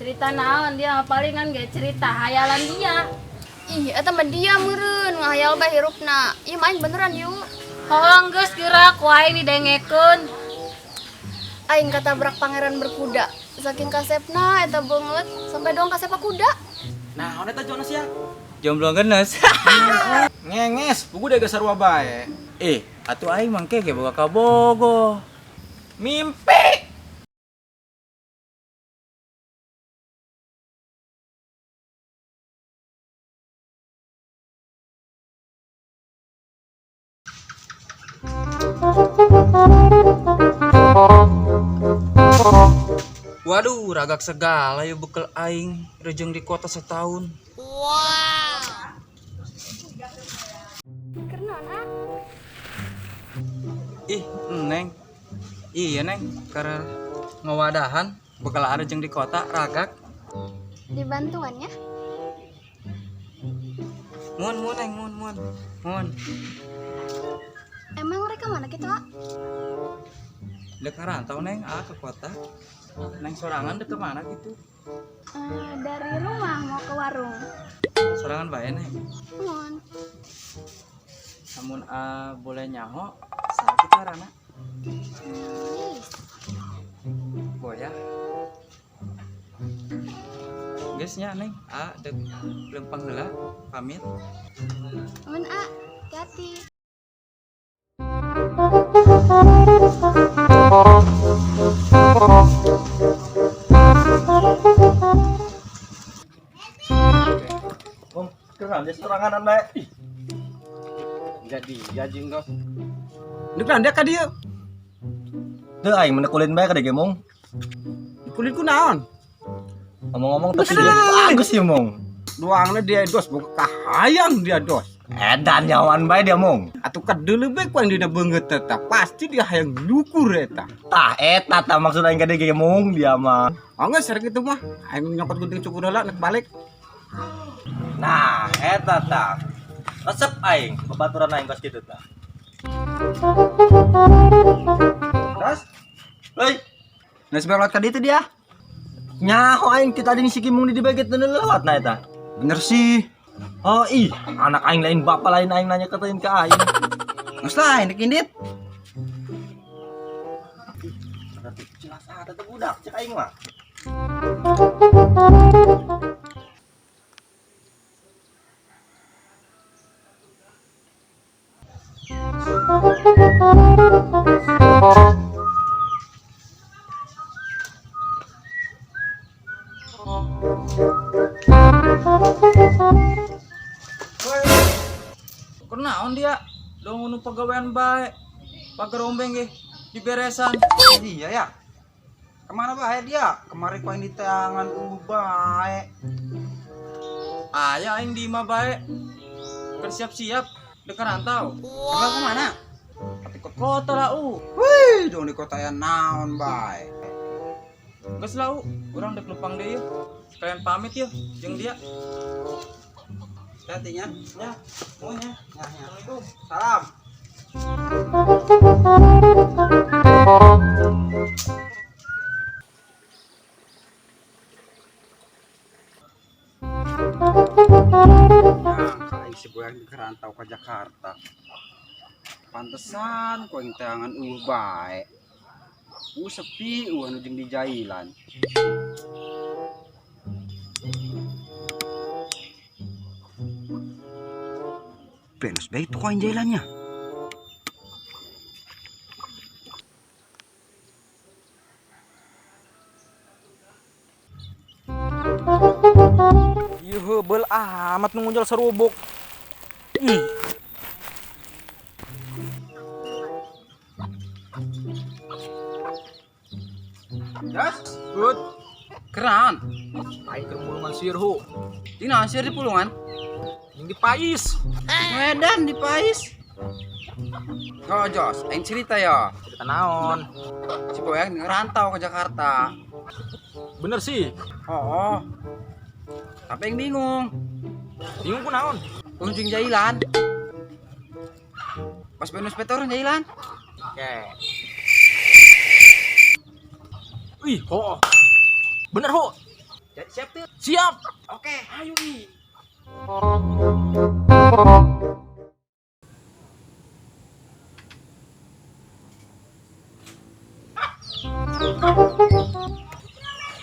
Cerita naon dia palingan ge cerita hayalan dia. Ih, eta mah dia meureun ngahayal bae hirupna. Ieu mah aing beneran yuk. Hohong geus geura ku aing didengekeun. Aing katabrak pangeran berkuda. Saking kasepna eta beungeut sampai dong kasep kuda. Nah, on eta Jonas ya. Jomblo genes. Ngenges, buku deh sarua bae. Eh, atuh aing mangke ge boga kabogo. Mimpi. Waduh, ragak segala ya bekel aing rejeng di kota setahun. Kenaon, ah? Ih, Neng. Iya, Neng, keur ngawadahan bekal rejeng di kota ragak. Dibantuan ya. Mun mun Neng, mun mun. Mun. Emang mereka mana gitu, ah? Dek ngarantau Neng, ah ke kota. Neng sorangan dek kemana gitu? Eh, dari rumah mau ke warung. Sorangan bae Neng. Mun. Namun boleh nyaho, saha kitu arana? Lilis. Boya. Geus nya Neng, ah dek lempang heula, pamit. Mun, ah. Hati-hati. Bang, keren dia seranganan bae. Ih. Jadi ya jeung dos. Ini kan dia ka dieu. Teu aing mah kulin bae ka dieu mong. Kulin ku naon? Ngomong-ngomong tapi dia bagus sih mong. Duangna dia dos boga kahayang dia dos. Edan nyawan bae dia mong. Atuh kadeuleu bae ku aing dina beungeut eta. Pasti dia hayang lukur eta. Tah eta tah maksud aing ka dieu ge mong dia mah. Oh geus sering kitu mah. Aing nyokot gunting cukur heula nek balik. Nah, eta tah. Resep aing babaturan aing kos kitu tah. Terus Hei, geus belot ka ditu dia. Nyaho aing ti tadi si Kimung di dibaget lewat nah eta. Bener sih. Oh ih, anak aing lain bapak lain aing nanya katain ke aing. Geus lah indit indit. Jelas ada tuh budak cek aing mah. Kunaon dia? Dong nu pagawean bae. Pagar ombeng ge diberesan. Iya ya. Kemana bae dia? Kemarin ku aing di tangan bae. Aya aing di imah bae. Keur siap-siap dek rantau. Emang kemana? Tapi ke kota lah u. Wih, dong di kota ya naon bae. Geus lah u, urang dek lempang deui yeuh. Sekalian pamit yeuh jeung dia. Hati-hatinya. Ya, mun ya. Ya, ya. Assalamualaikum. Salam. Nah, aing si boyang kerantau ke Jakarta. Pantesan ku aing teangan eueuh bae. Sepi eueuh anu jeung di jailan. Benes bae tuh aing jailannya. Ieu heubeul amat nu ngunjal sarubuk. Ih. Jas, good. Keren. Aing keur pulungan sirhu. Dina sir di pulungan. Yang di pais. Medan di pais. Oh, Jos, aing cerita ya. Cerita naon? Si Boyang ngerantau ke Jakarta. Bener sih. Oh. Tapi yang bingung. Bingung ku naon? Ujung jailan. Pas bonus petor jailan. Oke. Wih, ho. Bener ho. Jadi siap tuh. Siap. Oke. Ayo ih.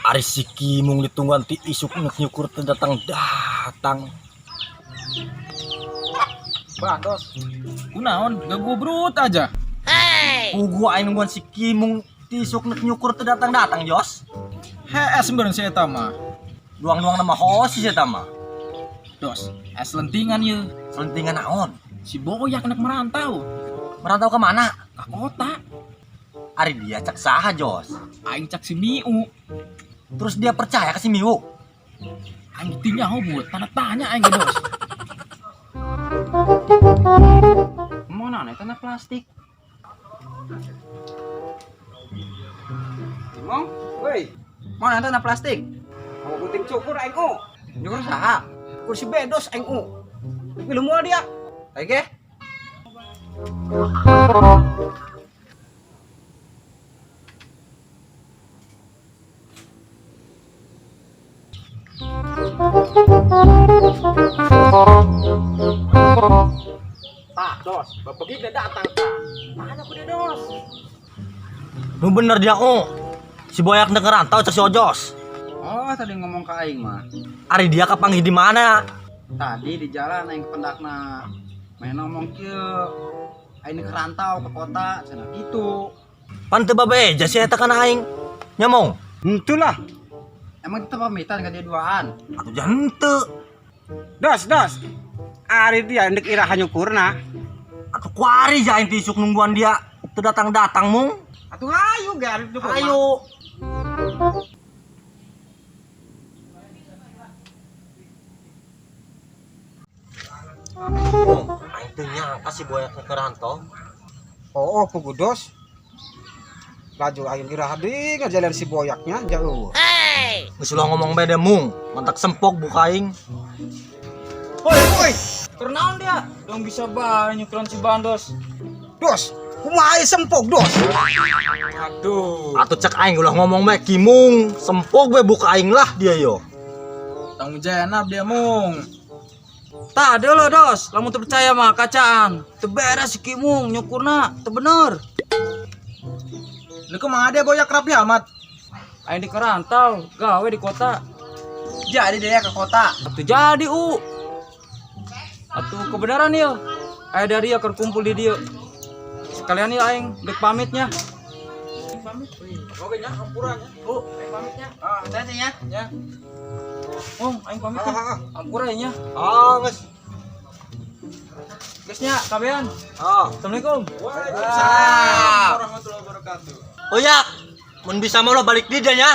Ari si Kimung ditungguan ti isuk nyukur teu datang-datang. Bandos. Kunaon, gak gubrut aja. Pugu aing nungguan si Kimung ti isuk nyukur teu datang-datang, Jos. Hees meureun si eta mah. Duang-duang nama hosi si eta mah. Dos, es lentingan ye. Selentingan naon? Si Boyak nek merantau Merantau ke mana? ke kota. Ari dia cek saha, Jos. Aing cak si Miu. Terus dia percaya ke si Miu. Aing tinyaho buat tanda tanya aing ge, Dos. Mau naon eta na plastik? Kimong, woi. Mau nonton na plastik? Mau gunting cukur aing u. Nyukur saha? Kursi bedos aing u. Milu moal dia. Oke. Tah, Dos, bapak udah datang tah. Mana ku dia, Dos? Nu bener dia, oh. Si Boyak nek ngerantau cek si Ojos. Oh, tadi ngomong ke aing mah. Ari dia kapanggih di mana? Tadi di jalan aing pendakna. Main ngomong kieu. Aing ke rantau ke kota cenah gitu. Pan teu babeja si eta kana aing. Nyamong. Itulah. Emang kita pamitan ke dia duaan. Atuh jangan henteu. Dos, dos. Ari dia ndek iraha nyukurna. Atuh kuari ja aing ti isuk nungguan dia teu datang-datang mung. Atuh hayu ge ari nyukur. Ayo. Oh, aing teu nyangka si Boyak ke rantau. Oh, pugu dos. Laju aing iraha deui ngajalan si boyaknya jauh. Geus ulah ngomong beda mung, mantak sempok buka aing. Woi, woi. Kernaon dia? Dong bisa bae nyukuran si Bandos. Dos, kumaha sempok dos. Aduh. Atuh cek aing ulah ngomong bae Kimung, sempok we buka aing lah dia yo. Tanggung jawab dia mung. Tah dulu dos, lamun teu percaya mah kacaan. Teu beres si Kimung nyukurna, teu bener. Lu kumaha dia boyak rapi amat. Aing di kerantau, gawe di kota. Jadi dia ke kota. Atuh jadi u. Atuh kebenaran ya. Aya dari ya keur kumpul di dieu. Sekalian ya aing dek pamitnya. Pamit. Oke nya, hampura nya. Oh, aing pamitnya. Ah, hati-hati ya. Ya. Oh, aing pamit ya. Ampura nya. Ah, geus. Geus nya kabehan. Ah. Assalamualaikum. Waalaikumsalam warahmatullahi wabarakatuh. Oh ya, mun bisa mah lo balik di dia nya.